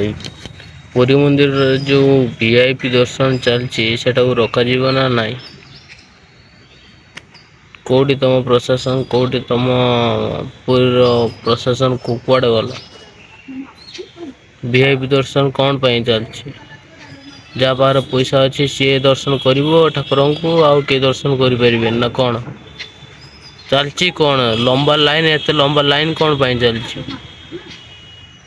କହିବି। ପୁରୀ ମନ୍ଦିରରେ ଯେଉଁ ଭିଆଇପି ଦର୍ଶନ ଚାଲିଛି ସେଟାକୁ ରୋକାଯିବ ନା ନାହିଁ? କେଉଁଠି ତୁମ ପ୍ରଶାସନ, କେଉଁଠି ତୁମ ପୁରୀର ପ୍ରଶାସନ କୁଆଡ଼େ ଗଲା? ଭିଆଇପି ଦର୍ଶନ କ'ଣ ପାଇଁ ଚାଲିଛି? ଯାହା ପାଖରେ ପଇସା ଅଛି ସିଏ ଦର୍ଶନ କରିବ ଠାକୁରଙ୍କୁ, ଆଉ କିଏ ଦର୍ଶନ କରିପାରିବେନି ନା କ'ଣ? ଚାଲିଛି କ'ଣ ଲମ୍ବା ଲାଇନ୍? ଏତେ ଲମ୍ବା ଲାଇନ୍ କ'ଣ ପାଇଁ ଚାଲିଛି?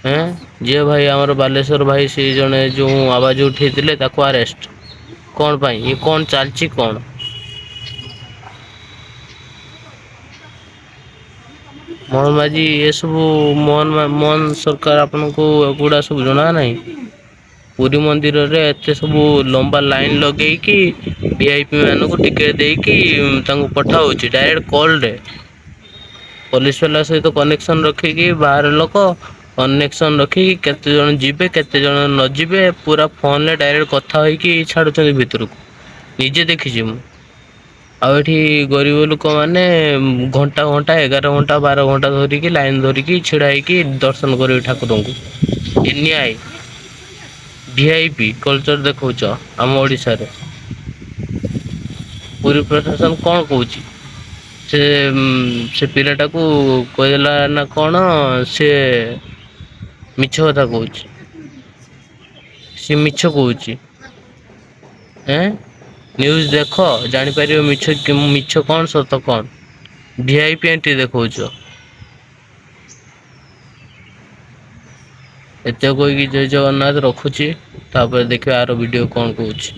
ଏଁ ଯିଏ ଭାଇ ଆମର ବାଲେଶ୍ୱର ଭାଇ, ସେ ଜଣେ ଯେଉଁ ଆବାଜ ଉଠେଇଥିଲେ ତାକୁ ଆରେଷ୍ଟ କ'ଣ ପାଇଁ? ଇଏ କ'ଣ ଚାଲିଛି କ'ଣ? ମୋହନ ମାଝୀ, ଏସବୁ ମୋହନ ମୋହନ ସରକାର, ଆପଣଙ୍କୁ ଏଗୁଡ଼ା ସବୁ ଜଣା ନାହିଁ? ପୁରୀ ମନ୍ଦିରରେ ଏତେ ସବୁ ଲମ୍ବା ଲାଇନ୍ ଲଗେଇକି ଭିଆଇପି ମାନଙ୍କୁ ଟିକେଟ୍ ଦେଇକି ତାଙ୍କୁ ପଠାହେଉଛି ଡାଇରେକ୍ଟ କଲ୍ରେ, ପୋଲିସ ବାଲା ସହିତ କନେକ୍ସନ୍ ରଖିକି, ବାହାର ଲୋକ କନେକ୍ସନ୍ ରଖିକି, କେତେ ଜଣ ଯିବେ କେତେ ଜଣ ନ ଯିବେ ପୁରା ଫୋନରେ ଡାଇରେକ୍ଟ କଥା ହୋଇକି ଛାଡ଼ୁଛନ୍ତି ଭିତରକୁ। ନିଜେ ଦେଖିଛି ମୁଁ। ଆଉ ଏଠି ଗରିବ ଲୋକମାନେ ଘଣ୍ଟା ଘଣ୍ଟା, 11 ଘଣ୍ଟା, 12 ଘଣ୍ଟା ଧରିକି ଲାଇନ୍ ଧରିକି ଛିଡ଼ା ହେଇକି ଦର୍ଶନ କରିବେ ଠାକୁରଙ୍କୁ। ଅନ୍ୟାୟ ଭିଆଇପି କଲଚର ଦେଖାଉଛ ଆମ ଓଡ଼ିଶାରେ। ପୁରୀ ପ୍ରଶାସନ କ'ଣ କହୁଛି? ସେ ସେ ପିଲାଟାକୁ କହିଦେଲା ନା କ'ଣ ସେ ମିଛ କଥା କହୁଛି, ସେ ମିଛ କହୁଛି। ଏଁ ନ୍ୟୁଜ୍ ଦେଖ, ଜାଣିପାରିବ ମିଛ ମିଛ କ'ଣ ସତ କ'ଣ। ଭିଆଇପି ଏଣ୍ଟ୍ରି ଦେଖାଉଛ। ଏତେ କହିକି ଜୟ ଜଗନ୍ନାଥ, ରଖୁଛି। ତାପରେ ଦେଖିବା ଆର ଭିଡ଼ିଓ କ'ଣ କହୁଛି।